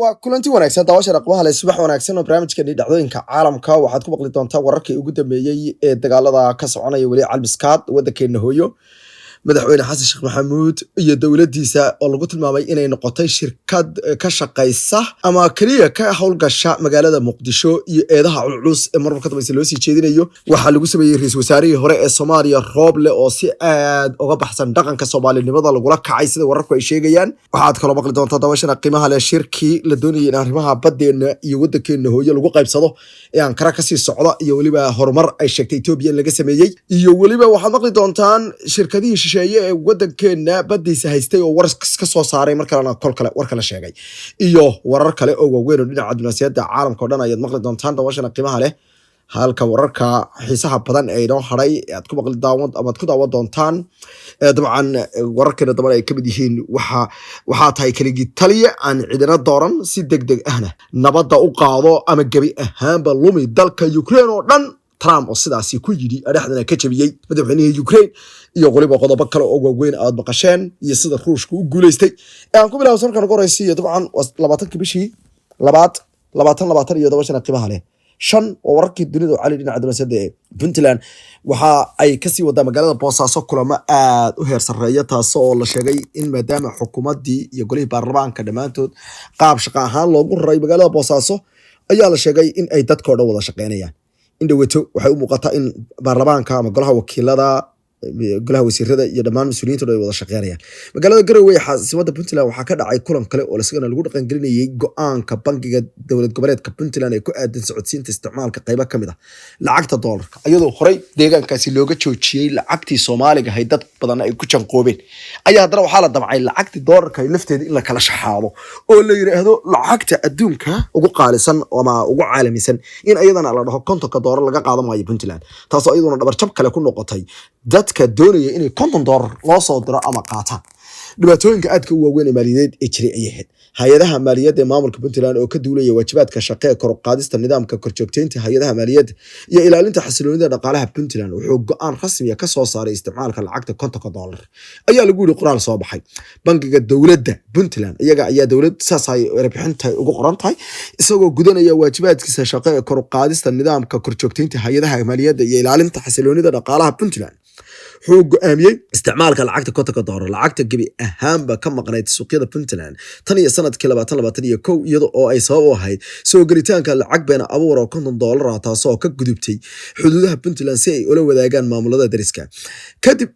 Waa kulanti wanaagsan, daawasha aqbaha leh. Subax wanaagsan oo barnaamijkeeni dhacdooyinka caalamka waxaad ku maqli doontaa wararkii ugu dambeeyey ee dagaalada ka soconaya weli Calmiskaad, wadankeena hooyo. Madaxweyne Xasan Sheekh Maxamuud iyo dowladdiisa oo lagu tilmaamay inay noqotay shirkad ka shaqaysa ama keliya ka howlgasha magaalada Muqdisho, iyo eedaha culculus ee marmar ka dambeysa loo sii jeedinayo. Waxaa lagu sameeyey ra-iisul wasaarihii hore ee Soomaaliya Rooble oo si aad uga baxsan dhaqanka soomaalinimada lagula kacay, sida wararku ay sheegayaan. Waxaad kaloo maqli doontaa, dabashana qiimaha leh, shirkii la doonayay in arrimaha badeena iyo wadankeena hooyo lagu qaybsado ee Ankara kasii socda, iyo weliba horumar ay sheegtay Etoobiya in laga sameeyey. Iyo weliba waxaad maqli doontaan shirkadihii shisheeye ee wadankeena badiisa haystay oo war ka soo saaray, mar kalena kol kale war kale sheegay, iyo warar kale oo waaweyn oo dhinaca diblomaasiyadda caalamka o dhan ayaad maqli doontaan, dabashana qiimaha leh. Halka wararka xiisaha badan ee inoo haray aad ku maqli daawan ama aad ku daawan doontaan, dabcan wararkeena daban ay kamid yihiin waxaa tahay keligii taliya aan cidina dooran, si deg deg ahna nabadda u qaado ama gebi ahaanba lumi dalka Ukraine oo dhan, Trump oo sidaasi ku yidhi dhexdana ka jabiyey madaxweynihii Ukraine, iyo weliba qodobo kale oo waaweyn aad maqasheen iyo sida Ruushka u guuleystay. Ee aan ku bilaabo sarkan ugu horeysa iyo dabcan waa 20-kii bishii labaad 2020 iyo dabashana qiimaha leh shan oo wararkii dunida oo cali. Dhinaca diblomaasiyadda ee Puntland waxa ay kasii wadaa magaalada Boosaaso kulamo aad u heer sarreeya, taas oo la sheegay in maadaama xukuumaddii iyo golihii baarlamaanka dhammaantood qaab shaqo ahaan loogu raray magaalada Boosaaso, ayaa la sheegay in ay dadkao dhan wada shaqeynayaan. In dhaweto waxay u muuqataa in baarlamaanka ama golaha wakiilada, golaha wasiirada iyo dhammaan mas-uuliyiinta ay wada shaqeynayaan. Magaalada Garowe ee caasimada Puntland waxaa ka dhacay kulan kale oo isagana lagu dhaqangelinayay go-aanka bangiga dowlad goboleedka Puntland ee ku aadan socodsiinta isticmaalka qaybo ka mid ah lacagta doolarka, iyadoo horey deegaankaasi looga joojiyey lacagtii Soomaaliga ahayd, dad badan ay ku janqoobeen. Ayaa haddana waxaa la damcay lacagtii doolarka lafteeda in la kala shaxaado oo la yidhaahdo lacagta adduunka ugu qaalisan ama ugu caalamisan in iyadana la dhaho 50-ka doolar laga qaadan maayo Puntland, taasoo iyaduna dhabarjab kale ku noqotay dadka doonaya inay 50 doolar loo soo diro ama qaataan. Dhibaatooyinka aadka u waaweyn ee maaliyadeed ee jiray ayay ahayd. Hay-adaha maaliyadda ee maamulka Puntland oo ka duulaya waajibaadka shaqe ee kor u qaadista nidaamka korjoogteynta hay-adaha maaliyadda iyo ilaalinta xasiloonida dhaqaalaha Puntland wuxuu go-aan rasmiya ka soo saaray isticmaalka lacagta 50-ka doolar, ayaa lagu yidhi qoraal soo baxay. Bangiga dowladda Puntland iyaga ayaa dowlad saas ay warbixinta ugu qoran tahay, isagoo gudanaya waajibaadkiisa shaqo ee kor u qaadista nidaamka korjoogteynta hay-adaha maaliyadda iyo ilaalinta xasiloonida dhaqaalaha Puntland, wuxuu go-aamiyey isticmaalka lacagta 50-ka doolar, lacagta gebi ahaanba ka maqnayd suuqyada Puntland tan iyo sanadkii 2021, iyada oo ay sabab u ahayd soo gelitaanka lacag been abuur oo 50 doolar ah, taasoo ka gudubtay xuduudaha Puntland si ay ula wadaagaan maamulada dariska. Kadib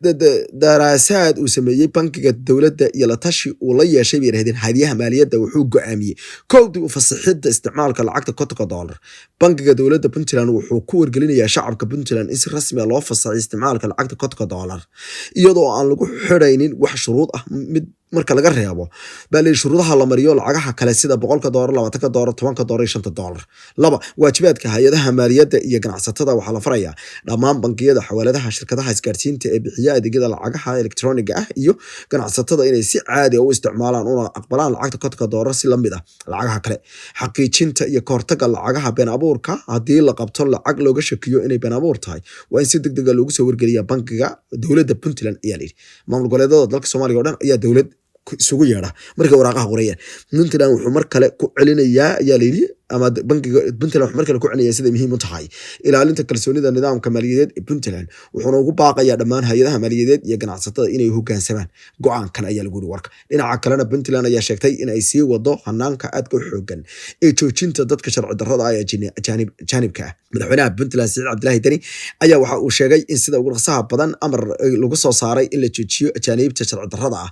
daraasaad uu sameeyey bankiga dowladda iyo la tashi uu la yeeshay, bay yidhahdeen, hay'adaha maaliyadda, wuxuu go-aamiyey kowdii u fasixidda isticmaalka lacagta 50-ka doolar. Bankiga dowladda Puntland wuxuu ku wargelinayaa shacabka Puntland in si rasmi ah loo fasaxay isticmaalka lacagta 50-ka doolar, iyadoo aan lagu xidhaynin wax shuruud ah, mid marka laga reebo, baa la yidhi, shuruudaha la mariyo lacagaha kale sida 100-ka doolar, 20-ka doolar, 10-ka doolar iyo 5-ta doolar. Laba, waajibaadka hay-adaha maaliyadda iyo ganacsatada. Waxaa la farayaa dhammaan bangiyada, xawaaladaha, shirkadaha isgaarsiinta ee bixiya adeegyada lacagaha elektroniga ah iyo ganacsatada inay si caadi ah u isticmaalaan una aqbalaan lacagta 50-ka doolar si lamid ah lacagaha kale. Xaqiijinta iyo kahortaga lacagaha been abuurka. Haddii la qabto lacag looga shakiyo inay been abuur tahay, waa in si degdeg ah loogu soo wargeliyaa bangiga dowladda Puntland, ayaa layidhi. Maamul goboleedada dalka Soomaaliya oo dhan ayaa dowlad isugu yeedha markay waraaqaha qorayaan. Puntland wuxuu mar kale ku celinayaa, ayaa layidhi, ama bangiga Puntland wuxuu mar kale ku celinayaa siday muhiim u tahay ilaalinta kalsoonida nidaamka maaliyadeed ee Puntland, wuxuuna ugu baaqayaa dhammaan hay-adaha maaliyadeed iyo ganacsatada inay hoggaansamaan go-aankan, ayaa lagu yidhi warka. Dhinaca kalena, Puntland ayaa sheegtay in ay sii wado hanaanka aadka u xoogan ee joojinta dadka sharci darrada ah ee jaanibka ah. Madaxweynaha Puntland Siciid Cabdilaahi Deni ayaa waxa uu sheegay in sida ugu dhaqsaha badan amar lagu soo saaray in la joojiyo ajaaniibta sharci darrada ah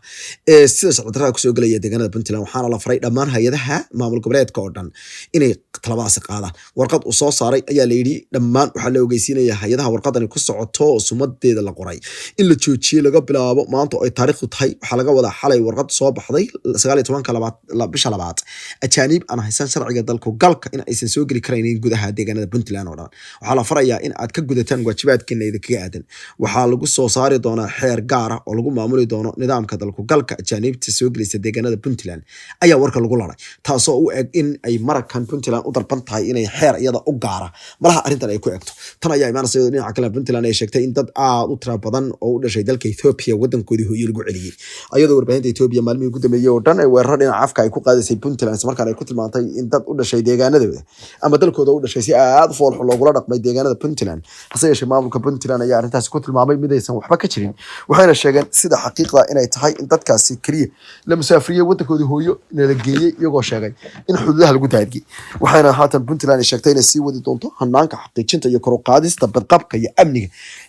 ee sida sharci darrada kusoo gelaya deegaanada Puntland, waxaana la faray dhammaan hay-adaha maamul goboleedka oo dhan inay talabadaasi qaadaan. Warqad uu soo saaray ayaa la yidhi dhammaan waxaa la ogeysiinaya hay-adaha warqadani ku socoto oo sumadeeda la qoray in la joojiyey laga bilaabo maanta oo ay taariikhdu tahay, waxaa laga wadaa xalay warqad soo baxday, 19-ka bisha labaad, ajaaniib aan haysan sharciga dalku galka in aysan soo geli karaynin gudaha deegaanada Puntland oo dhan. Waxaa la farayaa in aad ka gudataan waajibaadkiina idinkaga aadan. Waxaa lagu soo saari doonaa xeer gaar ah oo lagu maamuli doono nidaamka dalku galka ajaaniibta soo gelaysa deegaanada Puntland, ayaa warka lagu laray, taasoo u eg in ay marakan Puntland u darban tahay inay xeer iyada u gaara malaha arrintan ay ku egto. Tan ayaa imaanaysa iyadoo dhinaca kale Puntland ay sheegtay in dad aad u tira badan oo u dhashay dalka Ethiopia wadankoodii hooyo lagu celiyey, ayadoo warbaahinta Ethiopia maalmihii ugu dambeeyey oo dhan ay weeraro dhinaca afka ay ku qaadaysay Puntland, isla markaana ay ku tilmaantay in dad u dhashay deegaanadooda ama dalkooda u dhashay si aad u foolxun loogula dhaqmay deegaanada Puntland. Hase yeeshee, maamulka Puntland ayaa arrintaasi ku tilmaamay mid aysan waxba ka jirin, waxayna sheegeen sida xaqiiqda inay tahay in dadkaasi keliya la musaafriyey, wadankoodii hooyo la geeyey, iyagoo sheegay in xuduudaha lagu daadgiyey. Waxayna haatan Puntland ay sheegtay inay sii wadi doonto hanaanka xaqiijinta iyo kor u qaadista badqabka iyo amniga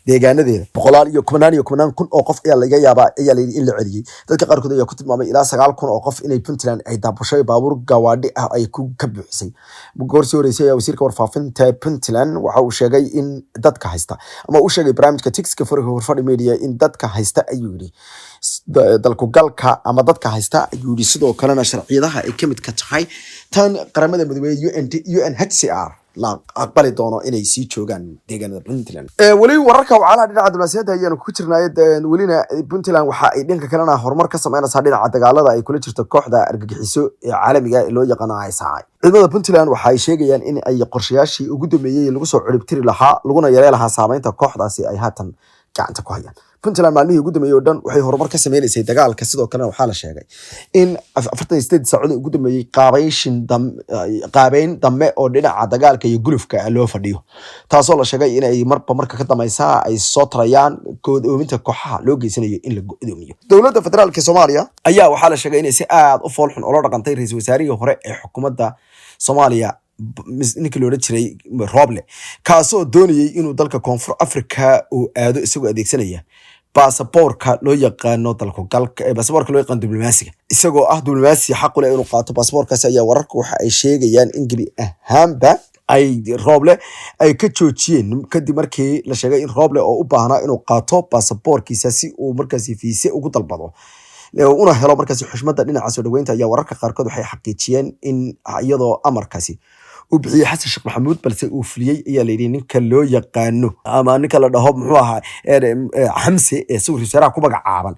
deegaanadeeda. Boqolaal iyo kumanaan iyo kumanaan kun oo qof ayaa laga yaabaa, ayaa layidhi, in la celiyey. Dadka qaarkood ayaa ku tilmaamay ilaa 9,000 oo qof inay Puntland ay daabushay, baabuur gawaadhi ah ay ku ka buuxisay. Goor sii horeysay ayaa wasiirka warfaafinta Puntland waxa uu sheegay in dadka haysta, ama uu sheegay barnaamijka Tixka Horfadhi Media, in dadka haysta, ayuu yidhi, dalku galka ama dadka haysta, ayuu yidhi, sidoo kalena sharciyadaha ay ka mid ka tahay tan Qaramada Midoobey UNHCR la aqbali doono inay sii joogaan deegaanada Puntland. Weli wararka wacalaha dhinaca diblomaasiyadda ayaanu ku jirnay. Welina Puntland waxa ay dhanka kalena horumar ka sameynaysaa dhinaca dagaalada ay kula jirto kooxda argagixiso ee caalamiga ee loo yaqaano ISI. Ciidamada Puntland waxa ay sheegayaan in ay qorshayaashii ugu dambeeyey lagu soo ciribtiri lahaa laguna yaree lahaa saameynta kooxdaasi ay haatan gacanta ku hayaan. Puntland maalmihii ugu dambeeyey oo dhan waxay horumar ka sameynaysay dagaalka. Sidoo kalena waxaa la sheegay in 48 saacadii ugu dambeeyey qaabeyn dambe oo dhinaca dagaalka iyo gulufka ah loo fadhiyo, taasoo la sheegay inay marba marka ka dambaysa ay soo tarayaan go'doominta kooxaha loo geysanayo in la go'doomiyo. Dowladda federaalka Soomaaliya ayaa waxaa la sheegay inay si aad u foolxun ula dhaqantay ra-iisul wasaarihii hore ee xukuumadda Soomaaliya, ninkii la odhan jiray Roble, kaasoo doonayay inuu dalka Koonfur Africa uu aado isagoo adeegsanaya baasaboorka loo yaqaano dalku galka, baasaboorka loo yaqaano diblomaasiga, isagoo ah diblomaasi xaq u leh inuu qaato baasaboorkaasi. Ayaa wararka waxa ay sheegayaan in gebi ahaanba ay Rooble ay ka joojiyeen, kadib markii la sheegay in Rooble oo u baahnaa inuu qaato baasaboorkiisa si uu markaasi fiise ugu dalbado una helo markaasi xushmadda dhinaca soo dhaweynta, ayaa wararka qaarkood waxay xaqiijiyeen in iyadoo amarkaasi uu bixiyey Xasan Sheekh Maxamuud, balse uu fuliyey, ayaa layidhi, ninka loo yaqaano ama ninka la dhaho muxuu ahaa Xamse ee sawir wasaaraha ku magacaaban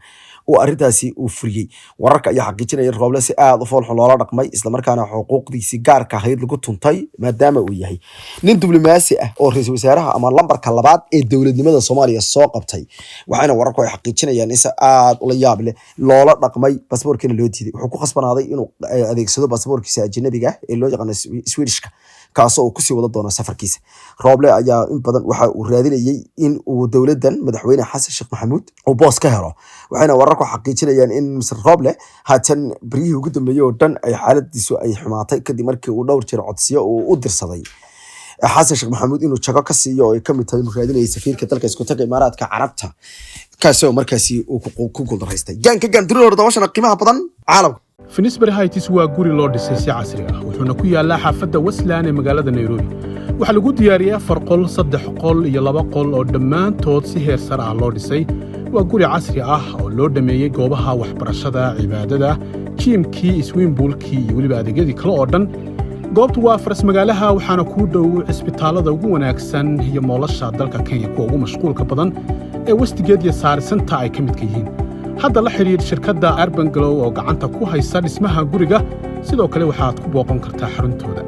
uu arrintaasi uu fuliyey. Wararka ayaa xaqiijinaya in Rooble si aad u foolxun loola dhaqmay, islamarkaana xuquuqdiisii gaarka ahayd lagu tuntay, maadaama uu yahay nin diblomaasi ah oo ra-iisul wasaaraha ama lambarka labaad ee dowladnimada Soomaaliya soo qabtay. Waxaana wararku ay xaqiijinayaan in si aad ula yaab leh loola dhaqmay, baasaboorkiina loo diiday. Wuxuu ku khasbanaaday inuu adeegsado baasaboorkiisa ajnabiga ah ee loo yaqaano Swedishka, kaasoo uu kusii wada doono safarkiisa. Rooble ayaa in badan waxa uu raadinayay in uu dowladdan madaxweyne Xasan Sheekh Maxamuud uu boos ka helo, waxayna wararku xaqiijinayaan in Mr Roble haatan beryihii ugu dambeeyey oo dhan ay xaaladiisu ay xumaatay, kadib markii uu dhowr jeer codsiyo uu u dirsaday Xasan Sheekh Maxamuud inuu jago ka siiyo, oo ay kamid tahay inuu raadinayay safiirka dalka isku taga Imaaraadka Carabta, kaasoo markaasi uu ku guuldaraystay. Gaanka gaan dunida hore dabashana qiimaha badan caalamka. Finsbury Heights waa guri loo dhisay si casri ah, wuxuuna ku yaallaa xaafadda Westland ee magaalada Nairobi. Waxaa lagu diyaariyey afar qol, saddex qol iyo laba qol oo dhammaantood si heer sare ah loo dhisay. Waa guri casri ah oo loo dhammeeyey goobaha waxbarashada, cibaadada, gym-kii, swimming pool-kii iyo weliba adeegyadii kale oo dhan. Goobtu waa faras magaalaha, waxaana kuu dhow cisbitaallada ugu wanaagsan iyo mall-asha dalka Kenya kuwa ugu mashquulka badan ee Westgate iyo Sarit Centre ay ka midka yihiin. Hadda la xidhiidh shirkadda Urban Glow oo gacanta ku haysa dhismaha guriga. Sidoo kale waxaad ku booqan kartaa xaruntooda.